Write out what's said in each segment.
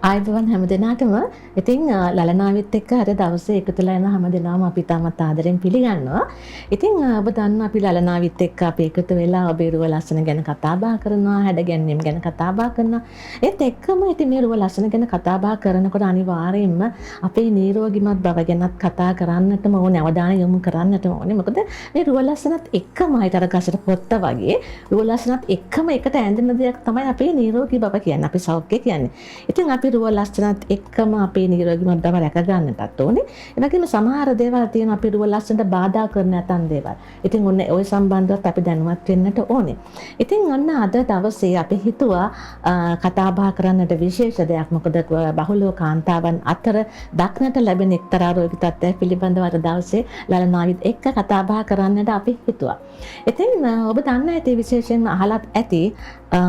ආයුබෝවන් හැම දෙනාටම. ඉතින් ලලනාවිත් එක්ක අර දවසේ එකතු වෙලා යන හැම දෙනාම අපි තාමත් ආදරෙන් පිළිගන්නවා. ඉතින් ඔබ දන්නවා අපි ලලනාවිත් එක්ක අපි එකතු වෙලා ඔබේ රුව ලස්සන ගැන කතා බහ කරනවා, හැඩ ගැන්වීම ගැන කතා බහ කරනවා. ඒත් එක්කම ඉතින් මේ රුව ලස්සන ගැන කතා බහ කරනකොට අනිවාර්යයෙන්ම අපේ නිරෝගිමත් බව ගැනත් කතා කරන්නටම ඕනේ, අවධානය යොමු කරන්නටම ඕනේ. මොකද මේ රුව ලස්සනත් එක්කම අර ගසට පොත්ත වගේ රුව ලස්සනත් එක්කම එකට ඇඳෙන දෙයක් තමයි අපේ නිරෝගී බව කියන්නේ, අපේ සෞඛ්‍ය කියන්නේ. ඉතින් අපි රුව ලස්සනත් එක්කම අපේ නිරෝගිමත් බව රැක ගන්නටත් ඕනේ. ඒ වගේම සමහර දේවල් තියෙනවා අපි රුව ලස්සනට බාධා කරන ඇතන් දේවල්. ඉතින් ඔන්න ඔය සම්බන්ධවත් අපි දැනුවත් වෙන්නට ඕනේ. ඉතින් ඔන්න අද දවසේ අපි හිතුවා කතා බහ කරන්නට විශේෂ දෙයක්. මොකද බහුලව කාන්තාවන් අතර දක්නට ලැබෙන එක්තරා රෝගී තත්ත්වයක් පිළිබඳව අද දවසේ ලලනාවිත් එක්ක කතා බහ කරන්නට අපි හිතුවා. ඉතින් ඔබ දන්න ඇති, විශේෂයෙන්ම අහලත් ඇති,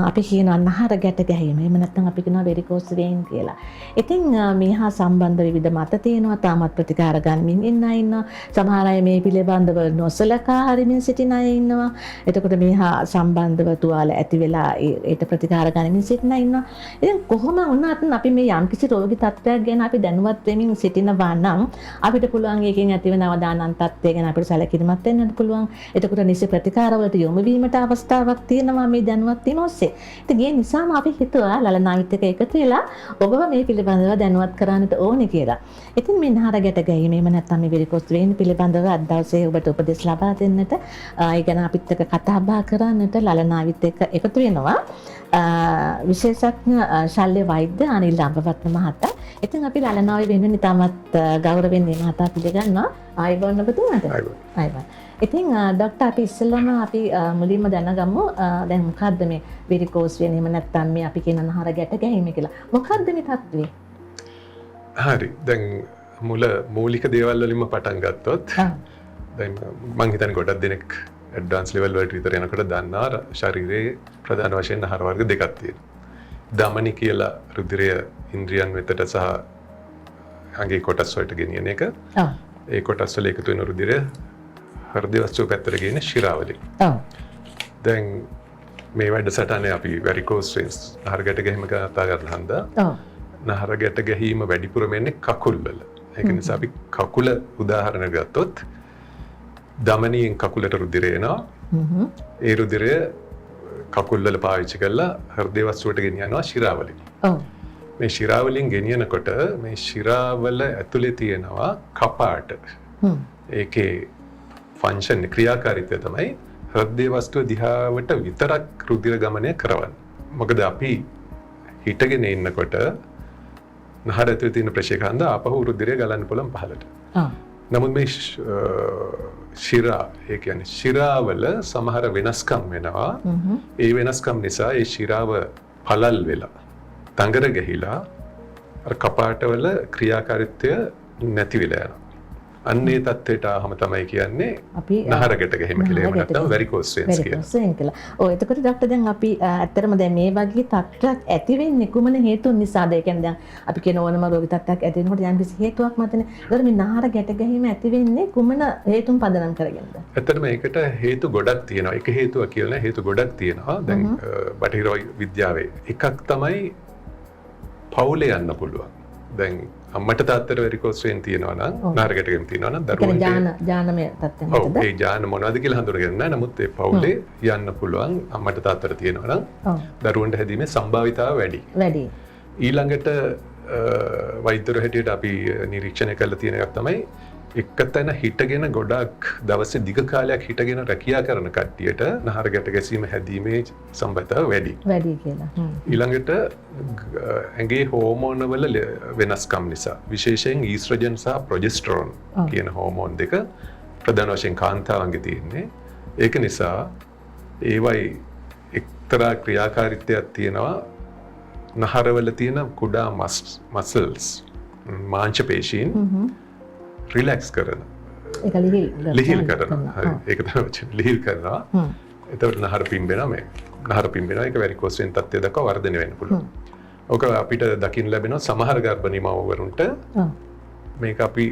අපි කියනවා නහර ගැට ගැහීම. එහෙම නැත්නම් අපි කියනවා වෙරිකෝස් වේන් කියලා. ඉතින් මේ හා සම්බන්ධ විවිධ මත තියෙනවා. තාමත් ප්‍රතිකාර ගන්නමින් ඉන්න අය ඉන්නවා. සමහර අය මේ පිළිබඳව නොසලකා හරිමින් සිටින අය ඉන්නවා. එතකොට මේ හා සම්බන්ධව තුවාල ඇති වෙලා ඒට ප්‍රතිකාර ගනිමින් සිටින අය ඉන්නවා. ඉතින් කොහොම වුණත් අපි මේ යම්කිසි රෝගී තත්ත්වයක් ගැන අපි දැනුවත් වෙමින් සිටිනවා නම් අපිට පුළුවන් ඒකෙන් ඇතිවන අවදානම් තත්ත්වය ගැන අපිට සැලකිලිමත් වෙන්නත් පුළුවන්. එතකොට නිසි ප්‍රතිකාරවලට යොමු වීමට අවස්ථාවක් තියෙනවා මේ දැනුවත් වීම ඔස්සේ. ඉතින් ඒ නිසාම අපි හිතුවා ලලනාවිත් එක්ක එකතු වෙලා ඔබව මේ පිළිබඳව දැනුවත් කරන්නට ඕනේ කියලා. ඉතින් මේ නහර ගැට ගැහීම එහෙම නැත්නම් මේ වෙරිකෝස් වේන් පිළිබඳව අද දවසේ ඔබට උපදෙස් ලබා දෙන්නට, ඒ ගැන අපිත් එක්ක කතා බහ කරන්නට ලලනාවිත් එක්ක එකතු වෙනවා විශේෂඥ ශල්‍ය වෛද්‍ය අනිල් අඹවත්න මහතා. ඉතින් අපි ලලනාවේ වෙනුවෙන් ඉතාමත් ගෞරවයෙන් මේ මහතා පිළිගන්නවා. ආයුබෝවන් ඔබතුමාට. ආයුබෝවන්. ආයුබෝවන්. ඉතින් ඩොක්ටර්, අපි ඉස්සෙල්ලාම අපි මුලින්ම දැනගමු දැන් මොකද්ද මේ වෙරිකෝස් වේන් එහෙම නැත්නම් මේ අපි කියන නහර ගැට ගැහීම කියලා. මොකද්ද මේ තත්ත්වය? හරි. දැන් මූලික දේවල් වලින්ම පටන් ගත්තොත් දැන් මං හිතන්නේ ගොඩක් දෙනෙක් ඇඩ්වාන්ස් ලෙවල් වලට විතර යනකොට දන්නවා ශරීරයේ ප්‍රධාන වශයෙන් නහර වර්ග දෙකක් තියෙනවා. ධමනි කියලා රුධිරය ඉන්ද්‍රියන් වෙතට සහ ඇඟේ කොටස් වලට ගෙනියන එක. ඒ කොටස් වල එකතු වෙන රුධිරය හෘද වස්තුව පැත්තට ගෙන ශිරාවලින්. දැන් මේ වැඩසටහනේ අපි වැරිකෝස් වේන්ස් නහර ගැට ගැහිම ගැන කතා කරන හන්දා නහර ගැට ගැහීම වැඩිපුරම එන්නේ කකුල් වල. ඒක නිසා අපි කකුල උදාහරණ ගත්තොත් ධමනියෙන් කකුලට රුධිරය එනවා. ඒ රුධිරය කකුල් වල පාවිච්චි කරලා හෘද වස්තුවට ගෙනියනවා ශිරාවලින්. මේ ශිරාවලින් ගෙනියනකොට මේ ශිරාවල ඇතුලේ තියෙනවා කපාට. ඒකේ ෆන්ක්ෂන්, ක්‍රියාකාරීත්වය තමයි හෘද වස්තුව දිහාවට විතරක් රුධිර ගමනය කරවන්නේ. මොකද අපි හිටගෙන ඉන්නකොට නහර ඇතුලේ තියෙන ප්‍රෙෂර් එක හන්දා ආපහු රුධිරය ගලන්න පුළුවන් පහළට. නමුත් මේ ශිරා, ඒ කියන්නේ ශිරාවල සමහර වෙනස්කම් වෙනවා. ඒ වෙනස්කම් නිසා ඒ ශිරාව පළල් වෙලා තඟර ගැහිලා අර කපාටවල ක්‍රියාකාරීත්වය නැති වෙලා යනවා. අන්න ඒ තත්ත්වයට ආවම තමයි කියන්නේ අපි නහර ගැට ගැහිම කියලා. එහෙම නහර ගැට නැත්නම් ගැහිම. වැරිකෝස් වේන්ස් කියලා. වෙරිකෝස් වේන් කියලා. ඔව්, එතකොට ඩොක්ටර්, දැන් අපි ඇත්තටම දැන් මේ වගේ තත්ත්වයක් ඇති වෙන්නේ කුමන හේතුන් නිසාද? ඒ කියන්නේ දැන් අපි කියන ඕනම රෝගී තත්ත්වයක් ඇති වෙනකොට යම්කිසි හේතුවක් මතනේ. ඒතර මේ නහර ගැට ගැහිම ඇති වෙන්නේ කුමන හේතුන් පදනම් කරගෙනද? ඇත්තටම ඒකට හේතු ගොඩක් තියෙනවා. එක හේතුවක් කියලා නෑ, හේතු ගොඩක් තියෙනවා. දැන් බටහිර විද්‍යාවේ එකක් තමයි පවුලේ යන්න පුළුවන්. දැන් අම්මට තාත්තට වැරිකෝස් වේන් තියෙනවා නම්, නහර ගැට ගැහිම තියෙනවා නම් ඒ කියන්නේ දරුවන්ට ජානමය තත්ත්වයක් මතද? ඒ ජාන මොනවද කියලා හඳුනගන්න නෑ. නමුත් ඒ පවුලේ යන්න පුළුවන් අම්මට තාත්තට තියෙනවා නම් දරුවන්ට හැදීමේ සම්භාවිතාව වැඩි. වැඩි. ඊළඟට වෛද්‍යවරු හැටියට අපි නිරීක්ෂණය කරලා තියෙන එකක් තමයි එක තැන හිටගෙන ගොඩක් දවසේ දිග කාලයක් හිටගෙන රැකියා කරන කට්ටියට නහර ගැට ගැසීම හැදීමේ සම්භාවිතාව වැඩි. වැඩි කියලා. ඊළඟට ඇඟේ හෝමෝන වල වෙනස්කම් නිසා, විශේෂයෙන් ඊස්ට්‍රජන් සහ ප්‍රොජෙස්ටරෝන් කියන හෝමෝන් දෙක ප්‍රධාන වශයෙන් කාන්තාවන්ගේ තියෙන්නේ. ඒක නිසා ඒවයි එක්තරා ක්‍රියාකාරීත්වයක් තියෙනවා නහරවල තියෙන කුඩා මසල්ස්, මාංශ පේශීන් රිලැක්ස් කරන. ඒක ලිහිල් ලිහිල් කරනවා. හරි. ඒක තමයි වචනේ. ලිහිල් කරනවා. එතකොට නහර පිම්බෙනවා මේ. නහර පිම්බෙනවා. ඒක වැරිකෝස් වෙන තත්ත්වය දක්වා වර්ධනය වෙන්න පුළුවන්. ඕක අපිට දකින්න ලැබෙනවා සමහර ගර්භණී මව්වරුන්ට මේක අපි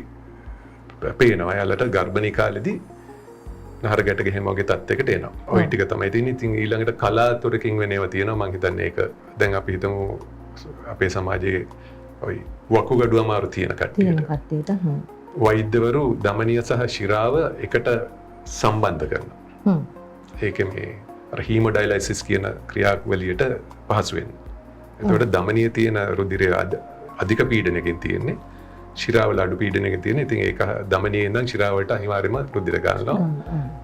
පේනවා. එයාලට ගර්භණී කාලෙදී නහර ගැට ගැහිම වගේ තත්ත්වයකට එනවා. ඔය ටික තමයි තියෙන්නේ. ඉතින් ඊළඟට කලාතුරකින් වෙන ඒවා තියෙනවා. මං හිතන්නේ ඒක දැන් අපි හිතමු අපේ සමාජයේ ඔය වකුගඩු අමාරු තියෙන කට්ටියට. වෛද්‍යවරු දමනිය සහ ශිරාව එකට සම්බන්ධ කරනවා. ඒක මේ අර හීමොඩයලයිසිස් කියන ක්‍රියාවලියට පහසු වෙන්නේ. එතකොට දමනිය තියෙන රුධිරය අධික පීඩනයකින් තියෙන්නේ. ශිරාවල අඩු පීඩනයකින් තියෙන්නේ. ඉතින් ඒක දමනියේ ඉඳන් ශිරාවලට අනිවාර්යයෙන්ම රුධිර ගන්නවා.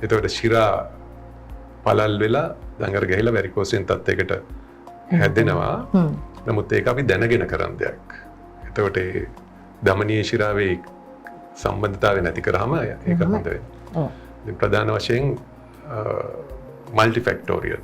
එතකොට ශිරා පළල් වෙලා දඟර ගහලා වැරිකෝස් වෙන තත්යකට හැදෙනවා. නමුත් ඒක අපි දැනගෙන කරන දෙයක්. එතකොට ඒ දමනීය ශිරාවේ සම්බන්ධතාවය නැති කරාම ඒක හොඳ වෙනවා. ඉතින් ප්‍රධාන වශයෙන් මල්ටිෆැක්ටෝරියල්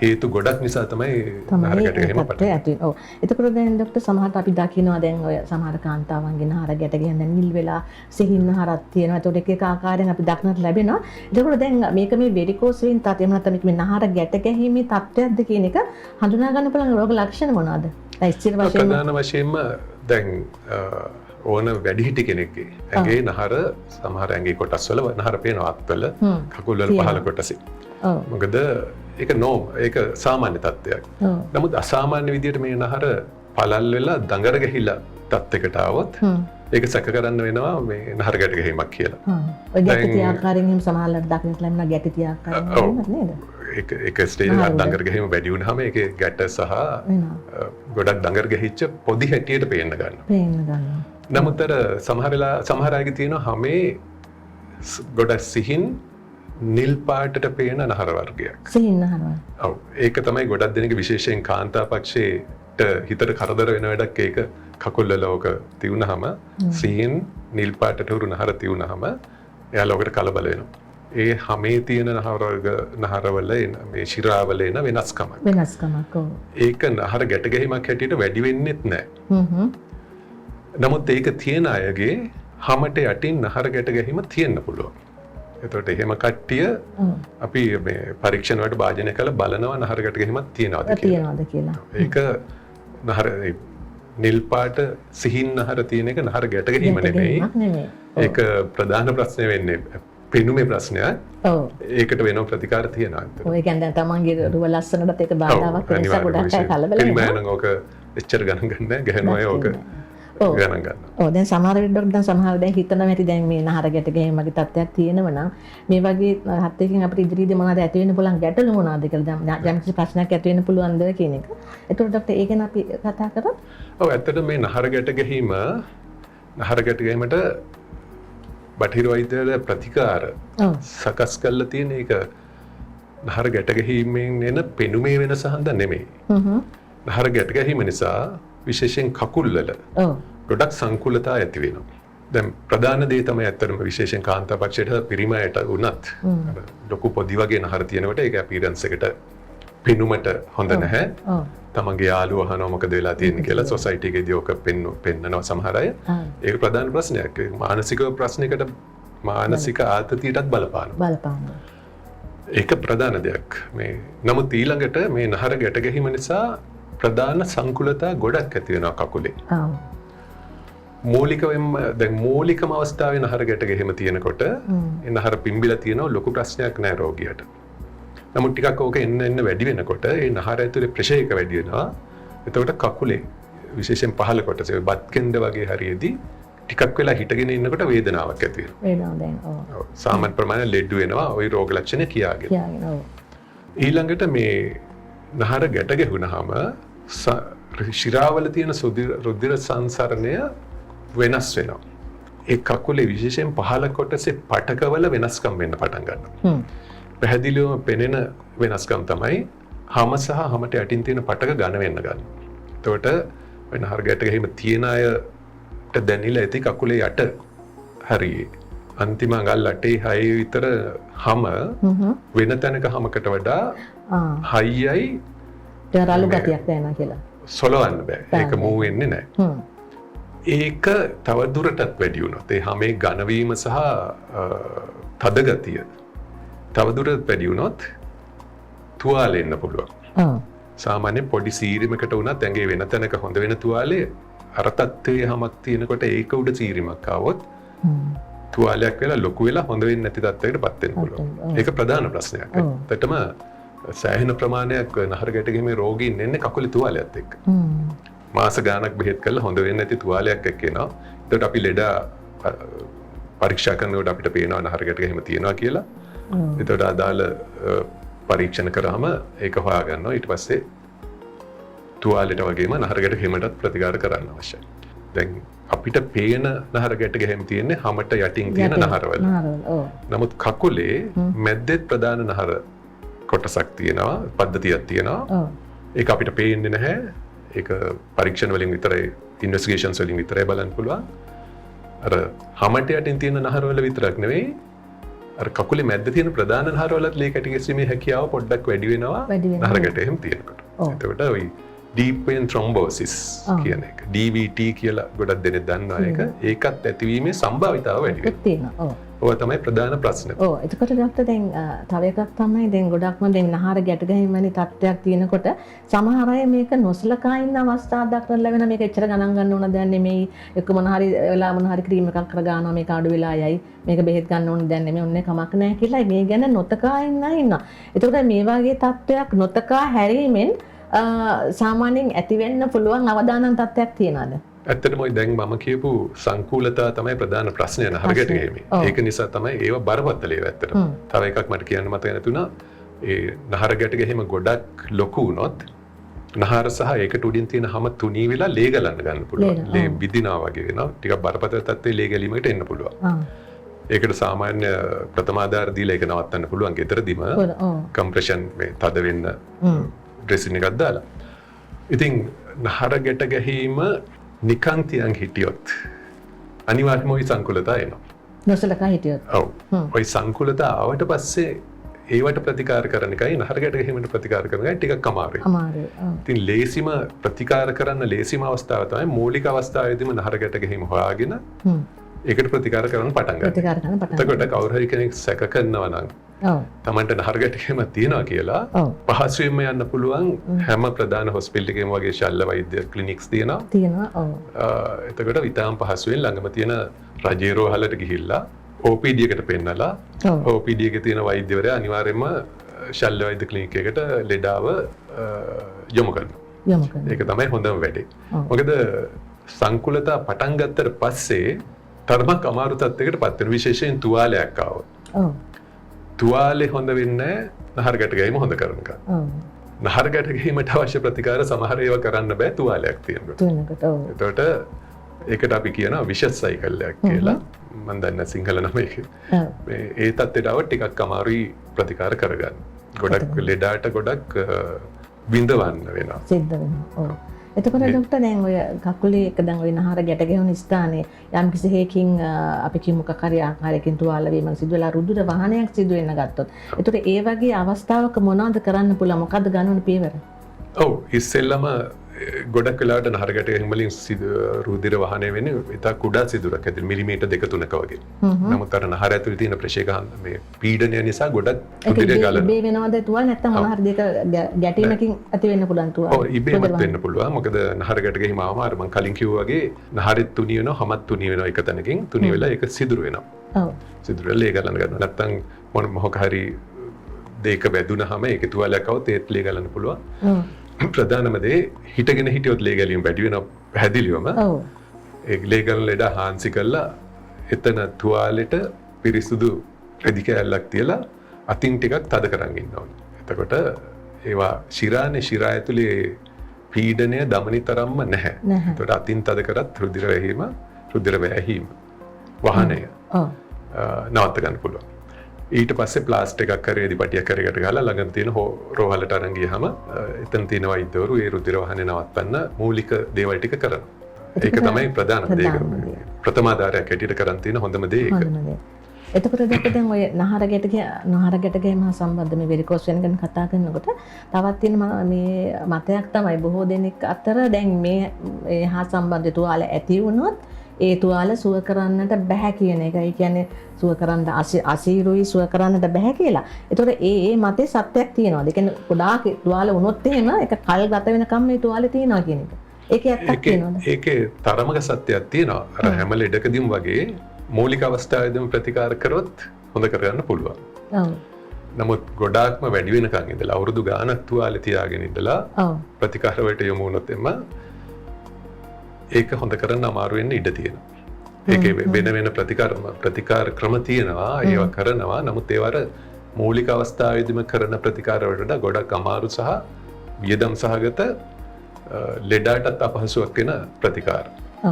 හේතු ගොඩක් නිසා තමයි නහර ගැට ගැහිම පටන් ඇති. ඔව්. එතකොට දැන් ඩොක්ටර් සමහරට අපි දකිනවා දැන් ඔය සමහර කාන්තාවන්ගේ නහර ගැට ගැහිම දැන් නිල් වෙලා සිහින් නහරක් තියෙනවා. එතකොට එක එක ආකාරයෙන් අපි දක්නට ලැබෙනවා. එතකොට දැන් මේක මේ වෙරිකෝස් වීන් තත්ත්වය එහෙම නැත්නම් මේක මේ නහර ගැට ගැහිමේ තත්ත්වයක්ද කියන එක හඳුනා ගන්න පුළුවන් රෝග ලක්ෂණ මොනවාද? දැන් ස්ථිර වශයෙන්ම ප්‍රධාන වශයෙන්ම දැන් ඕන වැඩිහිටි කෙනෙක්ගේ ඇඟේ නහර සමහර ඇඟේ කොටස් වල නහර පේනවා, අත්වල, කකුල් වල පහළ කොටසේ. මොකද ඒක නෝම්, ඒක සාමාන්‍ය තත්ත්වයක්. නමුත් අසාමාන්‍ය විදියට මේ නහර පළල් වෙලා දඟර ගහිලා තත්ත්වයකට ආවොත් ඒක සැක කරන්න වෙනවා මේ නහර ගැට ගැහිමක් කියලා. ඔය ගැටි ආකාරයෙන් එහෙම සමහරවල්ලාට දකින්න ලැබෙනවා ගැටි ආකාරයෙන් එහෙමත් නේද? ඒක ස්ටේජ් එකක් දඟර ගැහිම වැඩි වුණාම ඒකේ ගැට සහ ගොඩක් දඟර ගැහිච්ච පොඩි හැටියට පේන්න ගන්නවා. පේන්න ගන්නවා. නමුත් අර සමහර වෙලා සමහර අයගේ තියෙනවා හැමේ ගොඩක් සිහින් නිල් පාටට පේන නහර වර්ගයක්. සිහින් නහර වර්ග. ඔව්. ඒක තමයි ගොඩක් දෙනෙක්ගේ විශේෂයෙන් කාන්තා පක්ෂයට හිතට කරදර වෙන වැඩක්. ඒක කකුල් වල ඕක තියුණාම සිහින් නිල් පාටට හුරු නහර තියුණාම එයාලා ඔකට කලබල වෙනවා. ඒ හැමේ තියෙන නහර වර්ග නහරවල එන මේ ශිරාවල එන වෙනස්කමක්. වෙනස්කමක් ඔව්. ඒක නහර ගැට ගැහිමක් හැටියට වැඩි වෙන්නෙත් නෑ. නමුත් ඒක තියෙන අයගේ හැමට යටින් නහර ගැට ගැහිම තියෙන්න පුළුවන්. එතකොට එහෙම කට්ටිය අපි මේ පරීක්ෂණ වලට භාජනය කරලා බලනවා නහර ගැට ගැහිමක් තියෙනවද කියලා. තියෙනවද කියලා. ඒක නහර නිල් පාට සිහින් නහර තියෙන එක නහර ගැට ගැහිම නෙමෙයි. ඒක ප්‍රධාන ප්‍රශ්නේ වෙන්නේ පෙනුමේ ප්‍රශ්නයක්. ඔව්. ඒකට වෙනම ප්‍රතිකාර තියෙනවා. ඔය කියන්නේ දැන් තමන්ගේ රුව ලස්සනටත් ඒක බාධාවක් වෙන නිසා ගොඩක් අය කලබල වෙනවා. පිරිමි අය නම් ඕක එච්චර ගණන් ගන්න නෑ. ගැහණු අය ඕක ගණන් ගන්නවා. ඔව් දැන් සමහර විට ඩොක්ටර් දැන් සමහර දැන් හිතනවා ඇති දැන් මේ නහර ගැට ගැහිම වගේ තත්ත්වයක් තියෙනවා නම් මේ වගේ හත්යකින් අපිට ඉදිරියේදී මොනවද ඇති වෙන්න පුළුවන් ගැටලු මොනවද කියලා දැන් යම් කිසි ප්‍රශ්නයක් ඇති වෙන්න පුළුවන්ද කියන එක. ඒතකොට ඩොක්ටර් ඒ ගැන අපි කතා කරොත්. ඔව් ඇත්තට මේ නහර ගැට ගැහිම නහර ගැට ගැහිමට බටහිර වෛද්‍යවල ප්‍රතිකාර සකස් කරලා තියෙන එක නහර ගැට ගැහිමෙන් එන පෙනුමේ වෙනස හන්ද නෙමෙයි. නහර ගැට ගැහිම නිසා විශේෂයෙන් කකුල් වල ගොඩක් සංකුලතා ඇති වෙනවා. දැන් ප්‍රධාන දේ තමයි ඇත්තටම විශේෂයෙන් කාන්තා පක්ෂයට පිරිමි අයට වුණත් අර ලොකු පොඩි වගේ නහර තියෙනකොට ඒක අපියරන්ස් එකට පෙනුමට හොඳ නැහැ. තමන්ගේ යාළුවෝ අහනවා මොකද වෙලා තියෙන්නේ කියලා සොසයිටි එකේදී ඕක පෙන්නනවා සමහර අය. ඒක ප්‍රධාන ප්‍රශ්නයක්. මානසික ප්‍රශ්නයකට මානසික ආතතියටත් බලපානවා. ඒක ප්‍රධාන දෙයක්. මේ නමුත් ඊළඟට මේ නහර ගැට ගැහිම නිසා ප්‍රධාන සංකුලතා ගොඩක් ඇති වෙනවා කකුලේ. මූලිකවෙන්ම දැන් මූලිකම අවස්ථාවේ නහර ගැට ගැහිම තියෙනකොට ඒ නහර පිම්බිලා තියෙනවා ලොකු ප්‍රශ්නයක් නෑ රෝගියාට. නමුත් ටිකක් ඕක එන්න එන්න වැඩි වෙනකොට ඒ නහර ඇතුලේ ප්‍රෙෂර් එක වැඩි වෙනවා. එතකොට කකුලේ විශේෂයෙන් පහළ කොටසේ බත් කෙන්ද වගේ හරියදී ටිකක් වෙලා හිටගෙන ඉන්නකොට වේදනාවක් ඇති වෙනවා. වේදනාවක් දැනෙනවා. ඔව්. සාමාන්‍ය ප්‍රමාණය ලෙඩ වෙනවා ওই රෝග ලක්ෂණ කියාගෙන. කියාගෙන ඔව්. ඊළඟට මේ නහර ගැට ගැහුනහම ශිරාවල තියෙන රුධිර සංසරණය වෙනස් වෙනවා. ඒ කකුලේ විශේෂයෙන් පහළ කොටසේ පටකවල වෙනස්කම් වෙන්න පටන් ගන්නවා. පැහැදිලිවම පෙනෙන වෙනස්කම් තමයි හම සහ හමට යටින් තියෙන පටක ඝන වෙන්න ගන්නවා. එතකොට ඔය නහර ගැට ගැහිම තියෙන අයට දැනිලා ඇති කකුලේ යට හරියේ අන්තිම අඟල් 8 6 විතර හම වෙන තැනක හමකට වඩා හයියයි රළු ගතියක් දැනෙනවා කියලා. සොලවන්න බෑ. ඒක මූව් වෙන්නේ නැහැ. ඒක තව දුරටත් වැඩි වුණොත් ඒ හැමේ ඝන වීම සහ තද ගතිය තව දුරටත් වැඩි වුණොත් තුවාලෙ එන්න පුළුවන්. සාමාන්‍ය පොඩි සීරිමකට වුණත් ඇඟේ වෙන තැනක හොඳ වෙන තුවාලේ අර තත්ත්වයේ හැමක් තියෙනකොට ඒක උඩ සීරිමක් ආවොත් තුවාලයක් වෙලා ලොකු වෙලා හොඳ වෙන්නේ නැති තත්ත්වයකට පත් වෙන්න පුළුවන්. ඒක ප්‍රධාන ප්‍රශ්නයක්. ඇත්තටම සෑහෙන ප්‍රමාණයක් නහර ගැට ගැහිමේ රෝගීන් එන්නේ කකුලේ තුවාලයත් එක්ක. මාස ගාණක් බෙහෙත් කරලා හොඳ වෙන්නේ නැති තුවාලයක් එක්ක එනවා. එතකොට අපි ලෙඩා පරීක්ෂා කරනකොට අපිට පේනවා නහර ගැට ගැහිම තියෙනවා කියලා. එතකොට අදාළ පරීක්ෂණ කරාම ඒක හොයා ගන්නවා. ඊට පස්සේ තුවාලෙට වගේම නහර ගැට ගැහිමටත් ප්‍රතිකාර කරන්න අවශ්‍යයි. දැන් අපිට පේන නහර ගැට ගැහිම තියෙන්නේ හැමට යටින් තියෙන නහරවල. නමුත් කකුලේ මැද්දෙත් ප්‍රධාන නහර කොටසක් තියෙනවා, පද්ධතියක් තියෙනවා. ඒක අපිට පේන්නේ නැහැ. ඒක පරීක්ෂණ වලින් විතරයි, ඉන්වෙස්ටිගේෂන්ස් වලින් විතරයි බලන්න පුළුවන්. අර හැමට යටින් තියෙන නහරවල විතරක් නෙවෙයි, අර කකුලේ මැද්ද තියෙන ප්‍රධාන නහරවලත් ලේ කැටි ගැසීමේ හැකියාව පොඩ්ඩක් වැඩි වෙනවා නහර ගැට එහෙම තියෙනකොට. එතකොට ඔය ඩීප් වේන් ත්‍රොම්බෝසිස් කියන එක, DVT කියලා ගොඩක් දෙනෙක් දන්නවා ඒක. ඒකත් ඇතිවීමේ සම්භාවිතාව වැඩි වෙනවා. ඔය තමයි ප්‍රධාන ප්‍රශ්නේ. ඔව්. එතකොට ඩොක්ටර් දැන් තව එකක් තමයි දැන් ගොඩක්ම දැන් නහර ගැට ගැහිම වැනි තත්ත්වයක් තියෙනකොට සමහර අය මේක නොසලකා ඉන්න අවස්ථා දක්නට ලැබෙන, මේක එච්චර ගණන් ගන්න ඕන දෙයක් නෙමෙයි, එක්ක මොන හරි වෙලා මොන හරි ක්‍රීම් එකක් කර ගන්නවා, මේක අඩු වෙලා යයි, මේක බෙහෙත් ගන්න ඕන දෙයක් නෙමෙයි, ඔන්නේ කමක් නැහැ කියලා මේ ගැන නොතකා ඉන්න ඉන්නවා. එතකොට මේ වගේ තත්ත්වයක් නොතකා හැරීමෙන් සාමාන්‍යයෙන් ඇති වෙන්න පුළුවන් අවදානම් තත්ත්වයක් තියනවාද? ඇත්තටම ඔය දැන් මම කියපු සංකූලතා තමයි ප්‍රධාන ප්‍රශ්නය නහර ගැට ගැහිමේ. ඒක නිසා තමයි ඒව බරපතල ඒවා ඇත්තටම. තව එකක් මට කියන්න මතක නැතුණා. ඒ නහර ගැට ගැහිම ගොඩක් ලොකු වුණොත් නහර සහ ඒකට උඩින් තියෙන හැම තුනී වෙලා ලේ ගලන්න ගන්න පුළුවන්. ලේ බිඳිනවා වගේ වෙනවා. ටිකක් බරපතල තත්ත්වයේ ලේ ගැලීමකට එන්න පුළුවන්. ඒකට සාමාන්‍ය ප්‍රථමාධාර දීලා ඒක නවත්තන්න පුළුවන් ගෙදරදීම. කම්ප්‍රෙෂන් මේ තද වෙන්න ඩ්‍රෙසින් එකක් දාලා. ඉතින් නහර ගැට ගැහිම නිකන් තියන් හිටියොත් අනිවාර්යයෙන්ම ওই සංකුලතා එනවා. නොසලකා හිටියොත්. ඔව්. ওই සංකුලතා ආවට පස්සේ ඒවට ප්‍රතිකාර කරන එකයි නහර ගැට ගැහිමට ප්‍රතිකාර කරන එකයි ටිකක් අමාරුයි. අමාරුයි. ඔව්. ඉතින් ලේසිම ප්‍රතිකාර කරන්න ලේසිම අවස්ථාව තමයි මූලික අවස්ථාවේදීම නහර ගැට ගැහිම හොයාගෙන ඒකට ප්‍රතිකාර කරන්න පටන් ගන්න. ප්‍රතිකාර කරන්න පටන් එතකොට කවුරු හරි කෙනෙක් සැක කරනවා නම් තමන්ට නහර ගැට ගැහිම තියෙනවා කියලා පහසුවෙන්ම යන්න පුළුවන්. හැම ප්‍රධාන හොස්පිටල් එකේම වගේ ශල්‍ය වෛද්‍ය ක්ලිනික්ස් තියෙනවා. තියෙනවා. ඔව්. එතකොට ඉතාම පහසුවෙන් ළඟම තියෙන රජයේ රෝහලට ගිහිල්ලා OPD එකට පෙන්නලා OPD එකේ තියෙන වෛද්‍යවරයා අනිවාර්යයෙන්ම ශල්‍ය වෛද්‍ය ක්ලිනික් එකට ලෙඩාව යොමු කරනවා. යොමු කරනවා. ඒක තමයි හොඳම වැඩේ. මොකද සංකුලතා පටන් ගත්තට පස්සේ තරමක් අමාරු තත්යකට පත් වෙනවා. විශේෂයෙන් තුවාලයක් ආවොත්. තුවාලේ හොඳ වෙන්නේ නහර ගැට ගැහිම හොඳ කරනකම්. නහර ගැට ගැහිමට අවශ්‍ය ප්‍රතිකාර සමහර ඒවා කරන්න බෑ තුවාලයක් තියෙනකොට. තියෙනකොට. ඔව්. එතකොට ඒකට අපි කියනවා විෂස් සයිකල් එකක් කියලා. මම දන්නේ සිංහල නම ඒක. මේ ඒ තත්ත්වයට આવත් ටිකක් අමාරුයි ප්‍රතිකාර කරගන්න. ගොඩක් ලෙඩාට ගොඩක් විඳවන්න වෙනවා. සිද්ධ වෙනවා. ඔව්. එතකොට ඩොක්ටර් දැන් ඔය කකුලේ එක දැන් ඔය නහර ගැට ගැහුණු ස්ථානයේ යම් කිසි හේකින් අපි කියමු මොකක් හරි ආකාරයකින් තුවාල වීමක් සිදු වෙලා රුධිර වහනයක් සිදු වෙන්න ගත්තොත්, එතකොට ඒ වගේ අවස්ථාවක මොනවද කරන්න පුළුවන්, මොකද්ද ගන්න ඕන පියවර? ඔව්, ඉස්සෙල්ලම ගොඩක් වෙලාවට නහර ගැට ගැහිම වලින් රුධිර වහනය වෙන්නේ ඉතා කුඩා සිදුරක් ඇතුළේ මිලිමීටර් 2-3ක වගේ. නමුත් අර නහර ඇතුළේ තියෙන ප්‍රෙෂර් එක මේ පීඩනය නිසා ගොඩක් රුධිරය ගලනවා. ඉබේ වෙනවද තුවාල, නැත්නම් මොන හරි දෙයක ගැටීමකින් ඇති වෙන්න පුළුවන් තුවාල? ඔව්, ඉබේමත් වෙන්න පුළුවන්. මොකද නහර ගැට ගැහිම ආවම අර මං කලින් කිව්වා වගේ නහරෙත් තුනී වෙනවා, හමත් තුනී වෙනවා, එක තැනකින් තුනී වෙලා ඒක සිදුර වෙනවා. සිදුර වෙලා ලේ ගලන ගන්නවා. නැත්නම් මොකක් හරි දෙයක වැදුනහම ඒකේ තුවාලයක් આવොත් ඒත් ලේ ගලන්න පුළුවන්. ප්‍රධානම දේ හිටගෙන හිටියොත් ලේ ගැලීම වැඩි වෙනවා පැහැදිලිවම. ඒ ලේ ගලන ලෙඩ හාන්සි කරලා එතන තුවාලෙට පිරිසුදු රෙදි කෑල්ලක් තියලා අතින් ටිකක් තද කරන් ඉන්න ඕනේ. එතකොට ඒවා ශිරානේ ශිරා ඇතුලේ පීඩනය දමනි තරම්ම නැහැ. එතකොට අතින් තද කරත් රුධිර වැහීම වහනය නවත්ත ගන්න පුළුවන්. ඊට පස්සේ ප්ලාස්ටර් එකක් හරි රෙදි පටියක් හරි එකට ගහලා ළඟම තියෙන රෝහලට අරන් ගියහම එතන තියෙන වෛද්‍යවරු ඒ රුධිර වහනේ නවත්තන්න මූලික දේවල් ටික කරනවා. ඒක තමයි ප්‍රධානම දේ. ප්‍රථමාධාරයක් හැටියට කරන් තියෙන හොඳම දේ ඒක. එතකොට දැන් දැන් ඔය නහර ගැට ගැහිම හා සම්බන්ධ මේ වෙරිකෝස් වෙන ගැන කතා කරනකොට තවත් තියෙන මේ මතයක් තමයි බොහෝ දෙනෙක් අතර දැන් මේ ඒ හා සම්බන්ධ තුවාල ඇති වුණොත් ඒ තුවාල සුව කරන්නට බැහැ කියන එක. ඒ කියන්නේ සුව කරන්න අසීරුයි, සුව කරන්නට බැහැ කියලා. ඒතකොට ඒ ඒ මතේ සත්‍යයක් තියෙනවද? ඒ කියන්නේ ගොඩාක් තුවාල වුණොත් එහෙම ඒක කල් ගත වෙනකම් මේ තුවාලේ තියෙනවා කියන එක. ඒකේ ඇත්තක් තියෙනවද? ඒකේ තරමක සත්‍යයක් තියෙනවා. අර හැම ලෙඩකදීම වගේ මූලික අවස්ථාවේදීම ප්‍රතිකාර කරොත් හොඳ කරගන්න පුළුවන්. ඔව්. නමුත් ගොඩාක්ම වැඩි වෙනකන් ඉඳලා අවුරුදු ගාණක් තුවාලේ තියාගෙන ඉඳලා ප්‍රතිකාර වලට යොමු වුණොත් එම ඒක හොඳ කරන්න අමාරු වෙන්න ඉඩ තියෙනවා. ඒකේ වෙන වෙන ප්‍රතිකාර ක්‍රම තියෙනවා, ඒවා කරනවා. නමුත් ඒවා අර මූලික අවස්ථාවේදීම කරන ප්‍රතිකාර වලට වඩා ගොඩක් අමාරු සහ වියදම් සහගත ලෙඩාටත් අපහසුයක් වෙන ප්‍රතිකාර.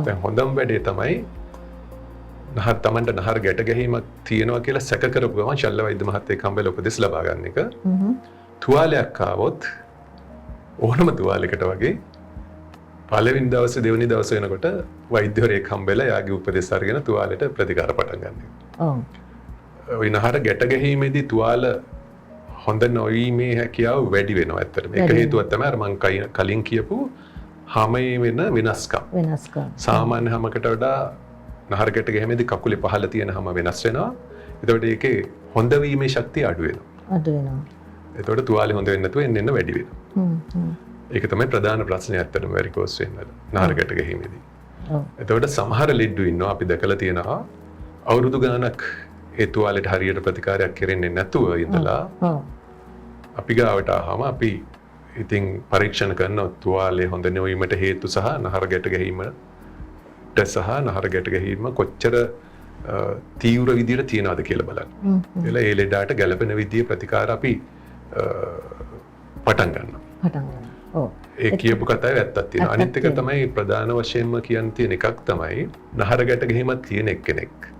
දැන් හොඳම වැඩේ තමයි නහර තමන්ට නහර ගැට ගැහිමක් තියෙනවා කියලා සැක කරපු ගමන් ශල්‍ය වෛද්‍ය මහත්තයෙක් හම්බෙලා උපදෙස් ලබා ගන්න එක. තුවාලයක් ආවොත් ඕනම තුවාලයකට වගේ පළවෙනි දවසේ දෙවෙනි දවසේ වෙනකොට වෛද්‍යවරයෙක් හම්බෙලා එයාගේ උපදෙස් අරගෙන තුවාලෙට ප්‍රතිකාර පටන් ගන්න එක. ඔය නහර ගැට ගැහිමේදී තුවාල හොඳ නොවීමේ හැකියාව වැඩි වෙනවා ඇත්තටම. ඒක හේතුවක් තමයි අර මං කලින් කියපු හැමේ වෙන වෙනස්කම්. වෙනස්කම්. සාමාන්‍ය හැමකට වඩා නහර ගැට ගැහිමේදී කකුලේ පහළ තියෙන හැම වෙනස් වෙනවා. එතකොට ඒකේ හොඳ වීමේ ශක්තිය අඩු වෙනවා. අඩු වෙනවා. එතකොට තුවාලේ හොඳ වෙන්නේ නැතුව එන්න එන්න වැඩි වෙනවා. ඒක තමයි ප්‍රධාන ප්‍රශ්නය ඇත්තටම වැරිකෝස් වෙන වල නහර ගැට ගැහිමේදී. එතකොට සමහර ලෙඩ්ඩු ඉන්නවා අපි දැකලා තියෙනවා අවුරුදු ගාණක් ඒ තුවාලෙට හරියට ප්‍රතිකාරයක් කෙරෙන්නේ නැතුව ඉඳලා අපි ගාවට ආවම අපි ඉතින් පරීක්ෂණ කරනවා තුවාලේ හොඳ නොවීමට හේතු සහ නහර ගැට ගැහිමට සහ නහර ගැට ගැහිම කොච්චර තීව්‍ර විදියට තියනවද කියලා බලන්න. එලා ඒ ලෙඩාට ගැළපෙන විදිය ප්‍රතිකාර අපි පටන් ගන්නවා. පටන් ගන්නවා. ඔව්. ඒ කියපු කතාවේ ඇත්තක් තියෙනවා. අනිත් එක තමයි ප්‍රධාන වශයෙන්ම කියන්න තියෙන එකක් තමයි නහර ගැට ගැහිමක් තියෙන එක්කෙනෙක්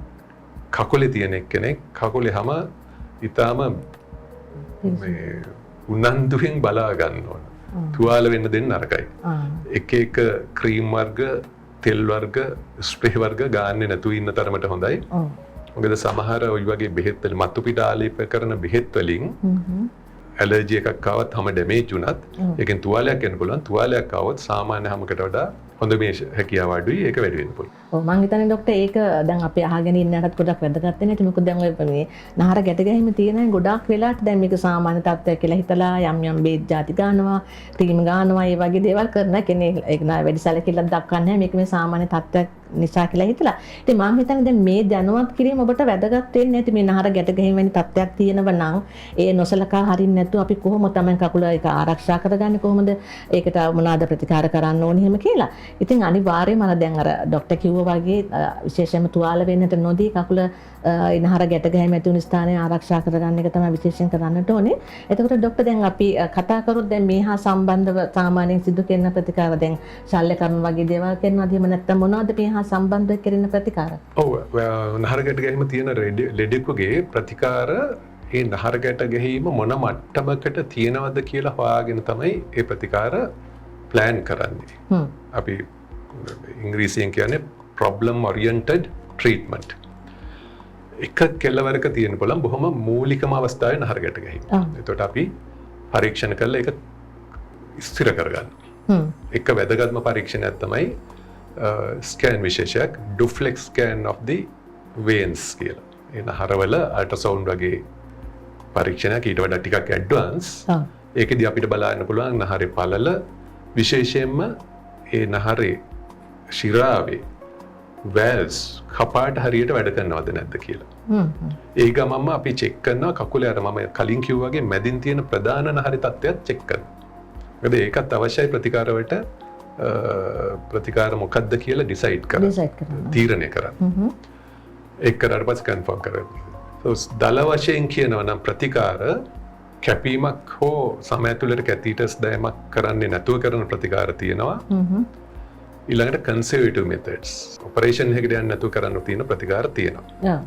කකුලේ තියෙන එක්කෙනෙක් කකුලේ හැම ඊටාම මේ උනන්දුවෙන් බලා ගන්න ඕන. තුවාල වෙන්න දෙන්න නරකයි. එක එක ක්‍රීම් වර්ග, තෙල් වර්ග, ස්ප්‍රේ වර්ග ගාන්නේ නැතුව ඉන්න තරමට හොඳයි. මොකද සමහර ඔය වගේ බෙහෙත් වල මතු පිට ආලේප කරන බෙහෙත් වලින් ඇලර්ජි එකක් ආවත් හැම ඩැමේජ් වුණත් ඒකෙන් තුවාලයක් එන්න පුළුවන්. තුවාලයක් ආවොත් සාමාන්‍ය හැමකට වඩා හොඳ මේ හැකියාව අඩුයි, ඒක වැඩි වෙන්න පුළුවන්. ඔව්, මං හිතන්නේ ඩොක්ටර් ඒක දැන් අපි අහගෙන ඉන්න අයටත් ගොඩක් වැදගත් වෙන. ඉතින් මොකද දැන් ඔය මේ නහර ගැට ගැහිම තියෙන අය ගොඩාක් වෙලාවට දැන් මේක සාමාන්‍ය තත්ත්වයක් කියලා හිතලා යම් යම් බේත් ජාති ගන්නවා, ක්‍රීම් ගන්නවා, ඒ වගේ දේවල් කරන කෙනෙක් ඒක නා වැඩි සැලකිල්ලක් දක්වන්නේ නැහැ. මේක මේ සාමාන්‍ය තත්ත්වයක් නිසා කියලා හිතලා. ඉතින් මං හිතන්නේ දැන් මේ දැනුවත් කිරීම ඔබට වැදගත් වෙන්නේ නැති මේ නහර ගැට ගැහිම වැනි තත්ත්වයක් තියෙනව නම් ඒ නොසලකා හරින්න නැතුව අපි කොහොම තමයි කකුල ඒක ආරක්ෂා කරගන්නේ, කොහොමද ඒකට මොනවාද ප්‍රතිකාර කරන්න ඕනේ එහෙම කියලා. ඉතින් අනිවාර්යයෙන්ම අර දැන් අර ඩොක්ටර් කිව්වා වගේ විශේෂයෙන්ම තුවාල වෙන්නට නොදී කකුල නහර ගැට ගැහිම ඇති වුණු ස්ථානය ආරක්ෂා කරගන්න එක තමයි විශේෂයෙන් කරන්නට ඕනේ. එතකොට ඩොක්ටර් දැන් අපි කතා කරොත් දැන් මේ හා සම්බන්ධව සාමාන්‍යයෙන් සිදු කරන ප්‍රතිකාර දැන් ශල්‍ය කර්ම වගේ දේවල් කරනවාද එහෙම නැත්නම් මොනවද මේ හා සම්බන්ධව කෙරෙන ප්‍රතිකාර? ඔව්, නහර ගැට ගැහිම තියෙන ලෙඩෙකුගේ ප්‍රතිකාර ඒ නහර ගැට ගැහිම මොන මට්ටමකට තියෙනවද කියලා හොයාගෙන තමයි ඒ ප්‍රතිකාර ප්ලෑන් කරන්නේ. අපි ඉංග්‍රීසියෙන් කියන්නේ problem oriented treatment. එක කෙලවරක තියෙන පුළුවන් බොහොම මූලිකම අවස්ථාවේ නහර ගැට ගැහිම. එතකොට අපි පරීක්ෂණ කරලා ඒක ස්ථිර කරගන්නවා. එක වැදගත්ම පරීක්ෂණයක් තමයි ස්කෑන් විශේෂයක් ඩුප්ලෙක්ස් ස්කෑන් of the veins කියලා. ඒ නහරවල අල්ට්‍රාසවුන්ඩ් වගේ පරීක්ෂණයක් ඊට වඩා ටිකක් ඇඩ්වාන්ස්. ඒකෙදි අපිට බලන්න පුළුවන් නහරේ පළල විශේෂයෙන්ම ඒ නහරේ ශිරාවේ වැල්ව්ස් කපාට හරියට වැඩ කරනවද නැද්ද කියලා. ඒ ගමන්ම අපි චෙක් කරනවා කකුලේ අර මම කලින් කිව්වා වගේ මැදින් තියෙන ප්‍රධාන නහරේ තත්ත්වයක් චෙක් කරනවා. මොකද ඒකත් අවශ්‍යයි ප්‍රතිකාර වලට ප්‍රතිකාර මොකද්ද කියලා ඩිසයිඩ් කරන්න. ඩිසයිඩ් කරන්න. තීරණය කරන්න. ඒක කරාට පස්සේ කන්ෆර්ම් කරගන්න. දල වශයෙන් කියනවා නම් ප්‍රතිකාර කැපීමක් හෝ සම ඇතුළට කැතීටර්ස් දැමීමක් කරන්නේ නැතුව කරන ප්‍රතිකාර තියෙනවා. ඊළඟට කන්සර්වේටිව් මෙතඩ්ස් ඔපරේෂන් එකකට යන්න නැතුව කරන්න තියෙන ප්‍රතිකාර තියෙනවා.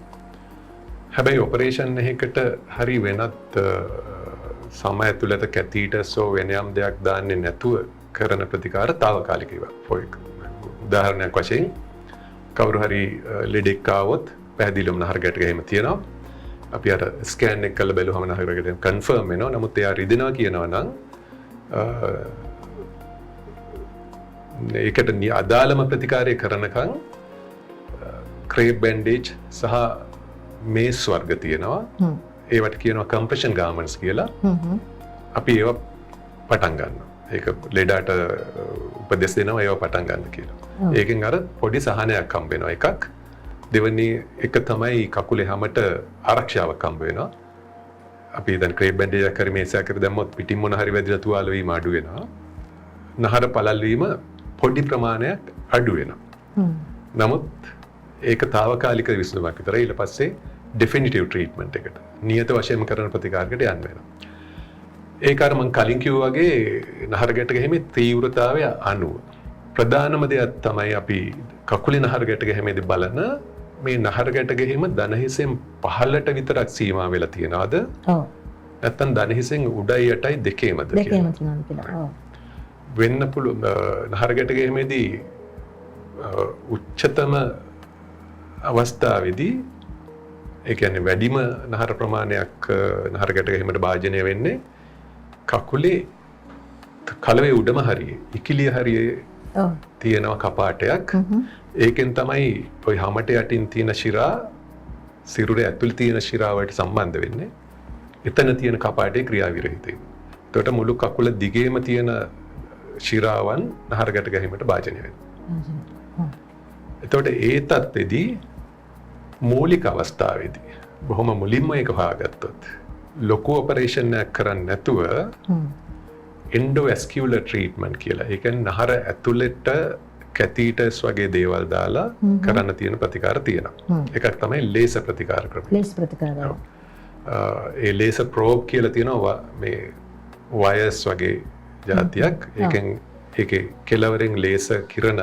හැබැයි ඔපරේෂන් එකකට හරි වෙනත් සම ඇතුළත කැතීටර්ස් හෝ වෙන යම් දෙයක් දාන්නේ නැතුව කරන ප්‍රතිකාර තාවකාලික ඒවා. උදාහරණයක් වශයෙන් කවුරු හරි ලෙඩෙක් ආවොත් පැහැදිලිවම නහර ගැට ගැහිම තියෙනවා. අපි අර ස්කෑන් එක කරලා බැලුවම නහර ගැට ගැහිම කන්ෆර්ම් වෙනවා. නමුත් එයා රිදෙනවා කියනවා නම් ඒකට අදාළම ප්‍රතිකාරය කරනකන් ක්‍රේප් බැන්ඩේජ් සහ මේස් වර්ග තියෙනවා. ඒවට කියනවා කම්ප්‍රෙෂන් ගාමන්ට්ස් කියලා. අපි ඒවා පටන් ගන්නවා. ඒක ලෙඩාට උපදෙස් දෙනවා ඒවා පටන් ගන්න කියලා. ඒකෙන් අර පොඩි සහනයක් හම්බ වෙනවා එකක්. දෙවෙනි එක තමයි කකුලේ හැමට ආරක්ෂාවක් හම්බ වෙනවා. අපි දැන් ක්‍රේප් බැන්ඩේජ් එකක් හරි මේස් එකක් හරි දැම්මොත් පිටින් මොන හරි වැදිලා තුවාල වීම අඩු වෙනවා. නහර පළල් වීම පොඩි ප්‍රමාණයක් අඩු වෙනවා. නමුත් ඒක තාවකාලික විසඳුමක් විතරයි. ඊට පස්සේ ඩෙෆිනිටිව් ට්‍රීට්මන්ට් එකට නියත වශයෙන්ම කරන ප්‍රතිකාරයකට යන්න වෙනවා. ඒක අර මං කලින් කිව්වා වගේ නහර ගැට ගැහිමේ තීව්‍රතාවය අනුව ප්‍රධානම දෙයක් තමයි අපි කකුලේ නහර ගැට ගැහිමේදී බලන මේ නහර ගැට ගැහිම දනහිසෙන් පහළට විතරක් සීමා වෙලා තියනවාද? ඔව්. නැත්නම් දනහිසෙන් උඩයි යටයි දෙකේමද කියලා. දෙකේම තියනවාද කියලා. ඔව්. වෙන්න පුළුවන් නහර ගැට ගැහිමේදී උච්චතම අවස්ථාවේදී ඒ කියන්නේ වැඩිම නහර ප්‍රමාණයක් නහර ගැට ගැහිමට භාජනය වෙන්නේ කකුලේ කලවේ උඩම හරියේ ඉකිලිය හරියේ තියෙනවා කපාටයක්. ඒකෙන් තමයි ඔය හැමට යටින් තියෙන ශිරා සිරුරේ ඇතුළේ තියෙන ශිරාවට සම්බන්ධ වෙන්නේ. එතන තියෙන කපාටේ ක්‍රියා විරහිත වෙනවා. එතකොට මුළු කකුල දිගේම තියෙන ශිරාවන් නහර ගැට ගැහිමට භාජනය වෙනවා. එතකොට ඒ තත්ත්වෙදී මූලික අවස්ථාවේදී බොහොම මුලින්ම ඒක හොයාගත්තොත් ලොකු ඔපරේෂන් එකක් කරන්නේ නැතුව එන්ඩෝවැස්කියුලර් ට්‍රීට්මන්ට් කියලා. ඒ කියන්නේ නහර ඇතුළට කැතීටර්ස් වගේ දේවල් දාලා කරන්න තියෙන ප්‍රතිකාර තියෙනවා. එකක් තමයි ලේසර් ප්‍රතිකාර ක්‍රමය. ලේසර් ප්‍රතිකාර. ඒ ලේසර් ප්‍රෝබ් කියලා තියෙනවා මේ වයර්ස් වගේ ජාතියක්. ඒකෙන් ඒකේ කෙලවරෙන් ලේසර් කිරණ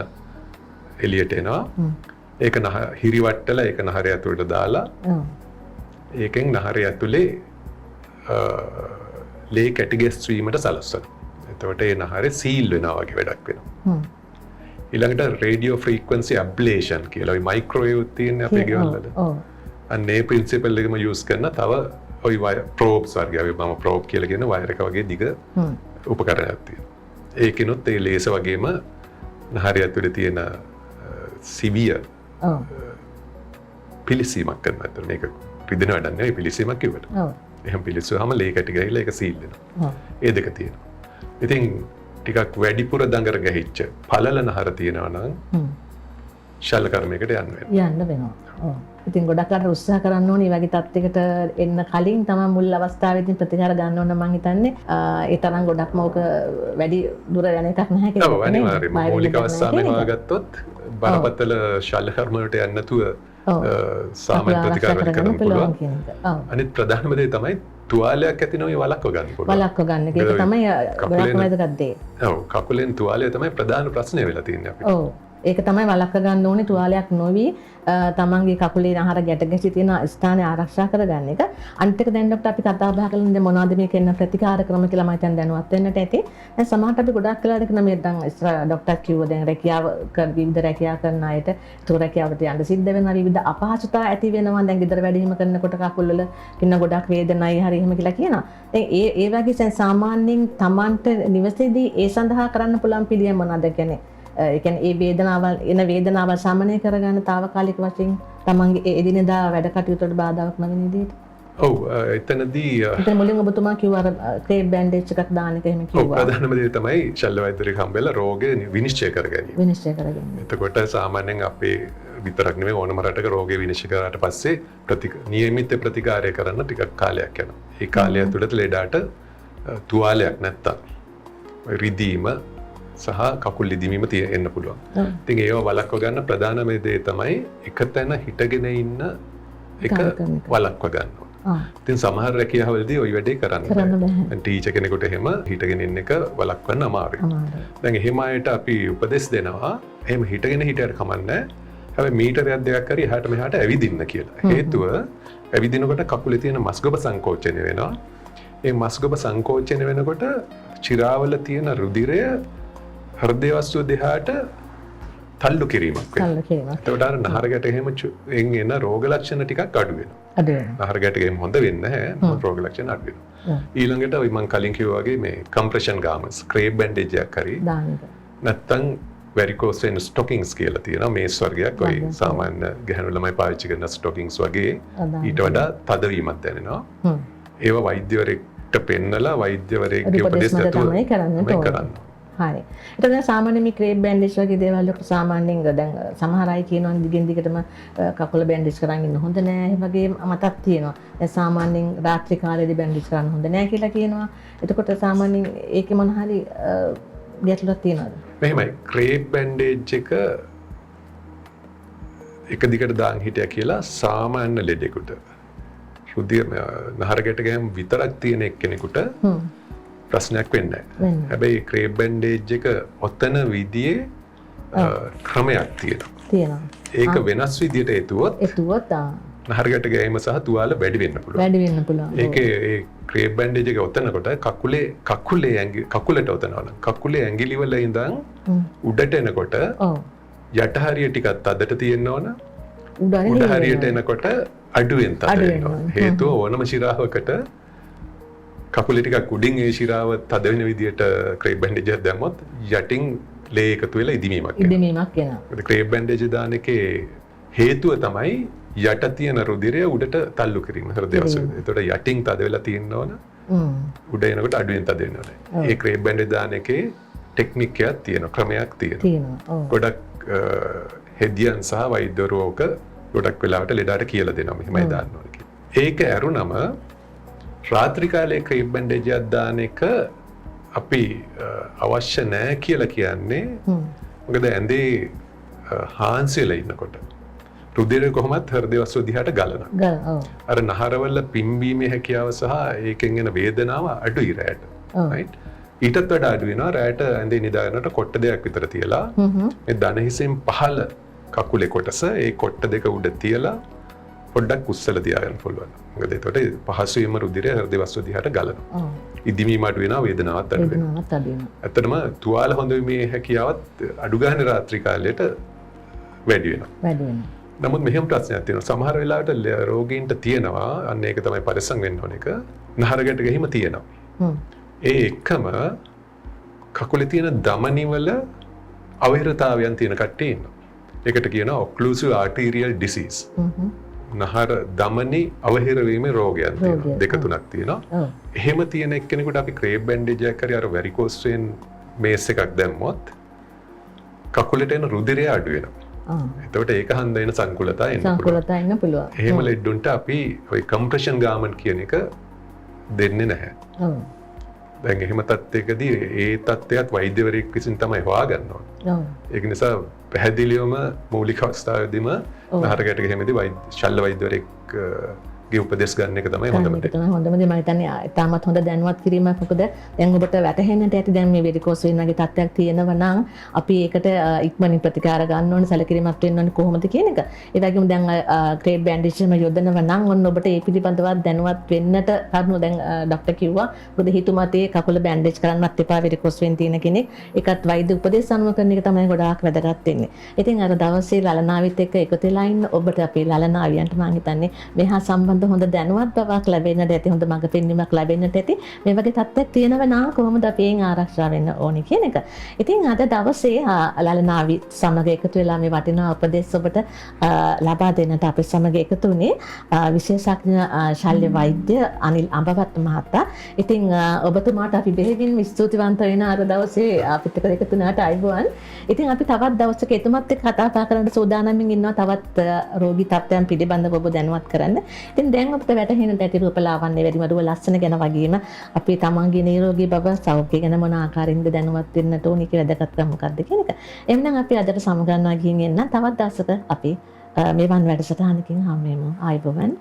එළියට එනවා. ඒක හිරිවට්ටලා ඒක නහරය ඇතුළට දාලා ඒකෙන් නහරය ඇතුලේ ලේ කැටි ගැස්වීමට සලස්වනවා. එතකොට ඒ නහරේ සීල් වෙනවා වගේ වැඩක් වෙනවා. ඊළඟට රේඩියෝ ෆ්‍රීකවන්සි ඇබ්ලේෂන් කියලා ඔය මයික්‍රෝවේව් තියෙන අපේ ගෙවල් වල. අන්න ඒ ප්‍රින්සිපල් එකම යූස් කරන තව ඔය වයර් ප්‍රෝබ්ස් වර්ගය. අපි මම ප්‍රෝබ් කියලා කියන වයර් එක වගේ දිග උපකරණයක් තියෙනවා. ඒකිනුත් ඒ ලේසර් වගේම නහරය ඇතුලේ තියෙන සිවිය පිලිසීමක් කරනවා. ඇත්තට මේක රිදෙන වැඩක් නෙවෙයි පිලිසීමක් කිව්වට. එහෙම පිලිස්සුවාම ලේ කැටි ගහලා ඒක සීල් වෙනවා. ඒ දෙක තියෙනවා. ඉතින් ටිකක් වැඩිපුර දඟර ගැහිච්ච පළල නහර තියෙනවා නම් ශල්‍ය කර්මයකට යන්න වෙනවා. යන්න වෙනවා. ඔව්. ඉතින් ගොඩක් අර උත්සාහ කරන්න ඕනේ මේ වගේ තත්යකට එන්න කලින් තමයි මුල් අවස්ථාවේදී ප්‍රතිකාර ගන්න ඕන මං හිතන්නේ. ඒ තරම් ගොඩක්ම ඕක වැඩි දුර යන එකක් නැහැ කියලා. ඔව් අනිවාර්යයෙන්ම මූලික අවස්ථාවේ හොයාගත්තොත් බරපතල ශල්‍ය කර්ම වලට යන්න නැතුව සාමාන්‍ය ප්‍රතිකාර වලින් කරන්න පුළුවන්. අනිත් ප්‍රධානම දේ තමයි තුවාලයක් ඇති නොවී වළක්ව ගන්න පුළුවන්. වළක්ව ගන්න එක. ඒක තමයි ගොඩක්ම වැදගත් දේ. ඔව් කකුලෙන් තුවාලය තමයි ප්‍රධාන ප්‍රශ්නය වෙලා තියෙන්නේ අපිට. ඔව්. ඒක තමයි වළක්ව ගන්න ඕනේ තුවාලයක් නොවි තමන්ගේ කකුලේ නහර ගැට ගැසී තියෙන ස්ථානය ආරක්ෂා කරගන්න එක. අනිත් එක දැන් ඩොක්ටර් අපි කතා බහ කරන දැන් මොනවද මේක එන්න ප්‍රතිකාර ක්‍රම කියලා මම හිතන්නේ දැනුවත් වෙන්නට ඇති. දැන් සමහරට අපි ගොඩක් වෙලාවට කියන මේ දැන් ඉස්සර ඩොක්ටර් කිව්ව දැන් රැකියාව විවිධ රැකියා කරන අයට ඒක රැකියාවට යන්න සිද්ධ වෙනවා විවිධ අපහසුතා ඇති වෙනවා. දැන් ගෙදර වැඩ එහෙම කරනකොට කකුල් වල කින්න ගොඩක් වේදනයි හරි එහෙම කියලා කියනවා. දැන් ඒ ඒ වගේ දැන් සාමාන්‍යයෙන් තමන්ට නිවසේදී ඒ සඳහා කරන්න පුළුවන් පිළියම් මොනවද කියන්නේ? ඒ කියන්නේ ඒ වේදනාවල් එන වේදනාවල් සමනය කරගන්න තාවකාලික වශයෙන් තමන්ගේ එදිනෙදා වැඩ කටයුතු වලට බාධාවක් නොවන විදිහට. ඔව් එතනදී එතන මුලින් ඔබතුමා කිව්වා අර ක්‍රේප් බැන්ඩේජ් එකක් දාන එක එහෙම කිව්වා. ඔව් ප්‍රධානම දේ තමයි ශල්‍ය වෛද්‍යවරයෙක් හම්බෙලා රෝගය විනිශ්චය කර ගැනීම. විනිශ්චය කර ගැනීම. එතකොට සාමාන්‍යයෙන් අපේ විතරක් නෙමෙයි ඕනම රටක රෝගය විනිශ්චය කරාට පස්සේ නියමිත ප්‍රතිකාරය කරන්න ටිකක් කාලයක් යනවා. ඒ කාලය ඇතුළත ලෙඩාට තුවාලයක් නැත්තම් රිදීම සහ කකුල් ලිදිමීම එන්න පුළුවන්. ඉතින් ඒවා වළක්ව ගන්න ප්‍රධානම දේ තමයි එක තැන හිටගෙන ඉන්න එක වළක්ව ගන්න ඕන. ඉතින් සමහර රැකියාවලදී ওই වැඩේ කරන්න බෑ. දැන් ටීචර් කෙනෙකුට එහෙම හිටගෙන ඉන්න එක වළක්වන්න අමාරුයි. දැන් එහෙම අයට අපි උපදෙස් දෙනවා එහෙම හිටගෙන හිටියට කමක් නෑ. හැබැයි මීටරයක් දෙකක් හරි එහාට මෙහාට ඇවිදින්න කියලා. හේතුව ඇවිදිනකොට කකුලේ තියෙන මස්ගොබ සංකෝචනය වෙනවා. ඒ මස්ගොබ සංකෝචනය වෙනකොට චිරාවල තියෙන රුධිරය හෘදය වස්තුව දිහාට තල්ලු කිරීමක් වෙනවා. එතකොට අර නහර ගැට එහෙම එන රෝග ලක්ෂණ ටිකක් අඩු වෙනවා. අඩු වෙනවා. නහර ගැට එහෙම හොඳ වෙන්නේ නැහැ. නමුත් රෝග ලක්ෂණ අඩු වෙනවා. ඊළඟට ඔය මං කලින් කිව්වා වගේ මේ කම්ප්‍රෙෂන් ගාමන්ට්ස්, ක්‍රේප් බැන්ඩේජ් එකක් හරි දාන එක. නැත්තම් වැරිකෝස් වෙන ස්ටොකින්ග්ස් කියලා තියෙනවා. මේස් වර්ගයක් ඔය සාමාන්‍ය ගැහැණු ළමයි පාවිච්චි කරන ස්ටොකින්ග්ස් වගේ ඊට වඩා තදවීමක් දැනෙනවා. ඒවා වෛද්‍යවරයෙක්ට පෙන්නලා වෛද්‍යවරයෙක්ගේ උපදෙස් ඇතුව තමයි කරන්න. හරි. එතකොට දැන් සාමාන්‍ය මේ ක්‍රේප් බැන්ඩේජ් වගේ දේවල් වලට සාමාන්‍යයෙන් දැන් සමහර අය කියනවා දිගින් දිගටම කකුල බැන්ඩේජ් කරන් ඉන්න හොඳ නෑ ඒ වගේ මතක් තියෙනවා. දැන් සාමාන්‍යයෙන් රාත්‍රී කාලේදී බැන්ඩේජ් කරන්න හොඳ නෑ කියලා කියනවා. එතකොට සාමාන්‍යයෙන් ඒකේ මොන හරි ගැටලුවක් තියෙනවද? මෙහෙමයි, ක්‍රේප් බැන්ඩේජ් එක එක දිගට දාන් හිටියා කියලා සාමාන්‍ය ලෙඩෙකුට රුධිර නහර ගැට ගැහීම් විතරක් තියෙන එක්කෙනෙකුට ප්‍රශ්නයක් වෙන්නේ නැහැ. හැබැයි ක්‍රේප් බැන්ඩේජ් එක ඔතන විදියේ ක්‍රමයක් තියෙනවා. ඒක වෙනස් විදියට එතුවොත් නහර ගැට ගැහීම සහ තුවාල වැඩි වෙන්න පුළුවන්. වැඩි වෙන්න පුළුවන්. ඒකේ ඒ ක්‍රේප් බැන්ඩේජ් එක ඔතනකොට කකුලට ඔතනවා නම් කකුලේ ඇඟිලි වල ඉඳන් උඩට එනකොට යට හරිය ටිකක් තදට තියෙන්න ඕන. උඩ හරියට එනකොට අඩුවෙන් තද වෙනවා. හේතුව ඕනම ශිරාවකට කකුලේ ටිකක් උඩින් ඒ ශිරාව තද වෙන විදියට ක්‍රේප් බැන්ඩේජ් එකක් දැම්මොත් යටින් ලේ එකතු වෙලා ඉදිමීමක් එනවා. ඉදිමීමක් එනවා. මොකද ක්‍රේප් බැන්ඩේජ් දාන එකේ හේතුව තමයි යට තියෙන රුධිරය උඩට තල්ලු කිරීම හෘද වස්තුව. ඒතකොට යටින් තද වෙලා තියෙන්න ඕන. උඩ එනකොට අඩුවෙන් තද වෙන්න ඕන. ඒ ක්‍රේප් බැන්ඩේජ් දාන එකේ ටෙක්නික් එකක් තියෙනවා, ක්‍රමයක් තියෙනවා. ගොඩක් හෙදියන් සහ වෛද්‍යවරු ඕක ගොඩක් වෙලාවට ලෙඩාට කියලා දෙනවා මෙහෙමයි දාන්න ඕන කියලා. ඒක ඇරුණම රාත්‍රී කාලයේ ක්‍රේප් බැන්ඩේජ් එකක් දාන එක අපි අවශ්‍ය නෑ කියලා කියන්නේ මොකද ඇඳේ හාන්සි වෙලා ඉන්නකොට රුධිරය කොහොමත් හෘද වස්තුව දිහාට ගලනවා. අර නහරවල පිම්බීමේ හැකියාව සහ ඒකෙන් එන වේදනාව අඩුයි රැයට. රයිට්? ඊටත් වඩා අඩු වෙනවා රැයට ඇඳේ නිදාගෙනට කොට්ට දෙකක් විතර තියලා මේ දන හිසෙන් පහළ කකුලේ කොටස ඒ කොට්ට දෙක උඩ තියලා පොඩ්ඩක් උස්සලා තියාගන්න පුළුවන්. මොකද එතකොට පහසුවෙන්ම රුධිරය හෘද වස්තුව දිහාට ගලනවා. ඉදිමීම අඩු වෙනවා, වේදනාවත් අඩු වෙනවා. ඇත්තටම තුවාල හොඳ වීමේ හැකියාවත් අඩු ගානේ රාත්‍රී කාලයට වැඩි වෙනවා. නමුත් මෙහෙම ප්‍රශ්නයක් තියෙනවා. සමහර වෙලාවට රෝගීන්ට තියෙනවා, අන්න ඒක තමයි පරිස්සම් වෙන්න ඕන එක. නහර ගැට ගැහිම තියෙනවා. ඒ එක්කම කකුලේ තියෙන ධමනිවල අවහිරතාවයන් තියෙන කට්ටිය ඉන්නවා. ඒකට කියනවා ඔක්ලූසිව් ආටීරියල් ඩිසීස්. නහර ධමනි අවහිර වීමේ රෝගයක් තියෙනවා. දෙක තුනක් තියෙනවා. එහෙම තියෙන එක්කෙනෙකුට අපි ක්‍රේප් බැන්ඩේජ් එකක් හරි අර වැරිකෝස් වේන් මේස් එකක් දැම්මොත් කකුලට එන රුධිරය අඩු වෙනවා. එතකොට ඒක හන්ද එන සංකුලතා එන්න පුළුවන්. එහෙම ලෙඩුන්ට අපි ඔය කම්ප්‍රෙෂන් ගාමන්ට් කියන එක දෙන්නේ නැහැ. දැන් එහෙම තත්ත්වයකදී ඒ තත්ත්වයක් වෛද්‍යවරයෙක් විසින් තමයි හොයාගන්න ඕනේ. ඒක නිසා පැහැදිලිවම මූලික අවස්ථාවේදීම නහර ගැට ගැහිමේදී ශල්‍ය වෛද්‍යවරයෙක් ගේ උපදෙස් ගන්න එක තමයි හොඳම දේ. තමයි හොඳම දේ. මම හිතන්නේ ඉතාමත් හොඳ දැනුවත් කිරීමක්. මොකද දැන් ඔබට වැටහෙන්නට ඇති දැන් මේ වෙරිකෝස් වේන් වගේ තත්ත්වයක් තියෙනවා නම් අපි ඒකට ඉක්මනින් ප්‍රතිකාර ගන්න ඕනේ, සැලකිලිමත් වෙන්න ඕනේ කොහොමද කියන එක. ඒ වගේම දැන් ක්‍රේප් බැන්ඩේජ් එකම යොදනවා නම් ඔන්න ඔබට ඒ පිළිබඳව දැනුවත් වෙන්නට කරුණු දැන් ඩොක්ටර් කිව්වා. මොකද හිතුමතේ කකුල බැන්ඩේජ් කරන්නත් එපා වෙරිකෝස් වේන් තියෙන කෙනෙක්. ඒකත් වෛද්‍ය උපදෙස් අනුව කරන එක තමයි ගොඩාක් වැදගත් වෙන්නේ. ඉතින් අර දවසේ ලලනාවිත් එක්ක එකතු වෙලා ඉන්න ඔබට අපේ ලලනාවියන්ට මම හිතන්නේ මෙහා සම්බන්ධ හොඳ දැනුවත් බවක් ලැබෙන්නට ඇති, හොඳ මඟ පෙන්වීමක් ලැබෙන්නට ඇති. මේ වගේ තත්ත්වයක් තියෙනවා නම් කොහොමද අපි එයින් ආරක්ෂා වෙන්න ඕනේ කියන එක. ඉතින් අද දවසේ ලලනාවි සමග එකතු වෙලා මේ වටිනා උපදෙස් ඔබට ලබා දෙන්නට අපි සමග එකතු වුණේ විශේෂඥ ශල්‍ය වෛද්‍ය අනිල් අඹවත් මහතා. ඉතින් ඔබතුමාට අපි බෙහෙවින් ස්තුතිවන්ත වෙන අර දවසේ අපිත් එක්ක එකතු වුණාට අයබෝවන්. ඉතින් අපි තවත් දවසක එතුමත් එක්ක කතා බහ කරන්න සූදානම්ින් ඉන්නවා තවත් රෝගී තත්ත්වයන් පිළිබඳව ඔබ දැනුවත් කරන්න. ඉතින් දැන් අපිට වැටහෙන ඇති රූප ලාවන්‍ය වැඩිම රුව ලස්සන ගැන වගේම අපි තමන්ගේ නිරෝගී බව සෞඛ්‍ය ගැන මොන ආකාරයෙන්ද දැනුවත් වෙන්නට ඕනි කියලා වැදගත්කම මොකක්ද කියන එක. එහෙනම් අපි අදට සමගන්නවා ගිහින් එන්න තවත් දවසක අපි මෙවන් වැඩසටහනකින් හමු වෙමු. ආයුබෝවන්.